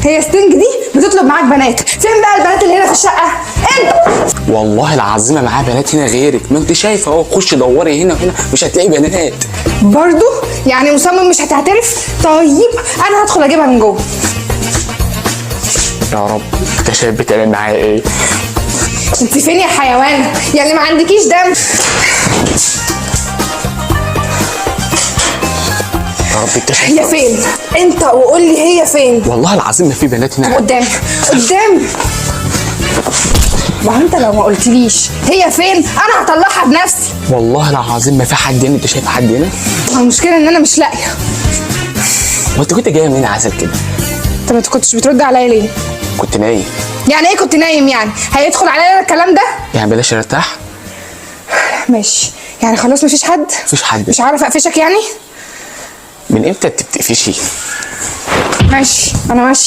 هي ستينج دي بتطلب معاك بنات. فين بقى البنات اللي هنا في الشقة؟ انت والله العظيم ما معايا بنات هنا غيرك، ما انت شايفه اهو. خش دوري هنا وهنا مش هتلاقي بنات. برضو يعني مصمم مش هتعترف؟ طيب انا هدخل اجيبها من جوه. يا رب انت شايف بتعمل معايا ايه؟ انت فين يا حيوانه؟ يعني ما عندكيش دم؟ يا رب انت شايف هي فين؟ انت وقول لي هي فين. والله العظيم ما في بنات هنا. قدام قدام. ما هو انت لو ما قلتليش هي فين انا هطلعها بنفسي. والله العظيم ما في حد هنا. انت شايف حد هنا؟ ما المشكلة ان انا مش لاقيه. وانت كنت جاية منين عسل كده؟ انت ما كنتش بترد عليا ليه؟ كنت نايم. يعني ايه كنت نايم؟ يعني هيدخل عليا الكلام ده؟ يعني بلاش ارتاح. ماشي، يعني خلاص مفيش حد؟ مفيش حد. مش عارف اقفشك يعني؟ من امتى انت بتقفشي؟ ماشي انا ماشية.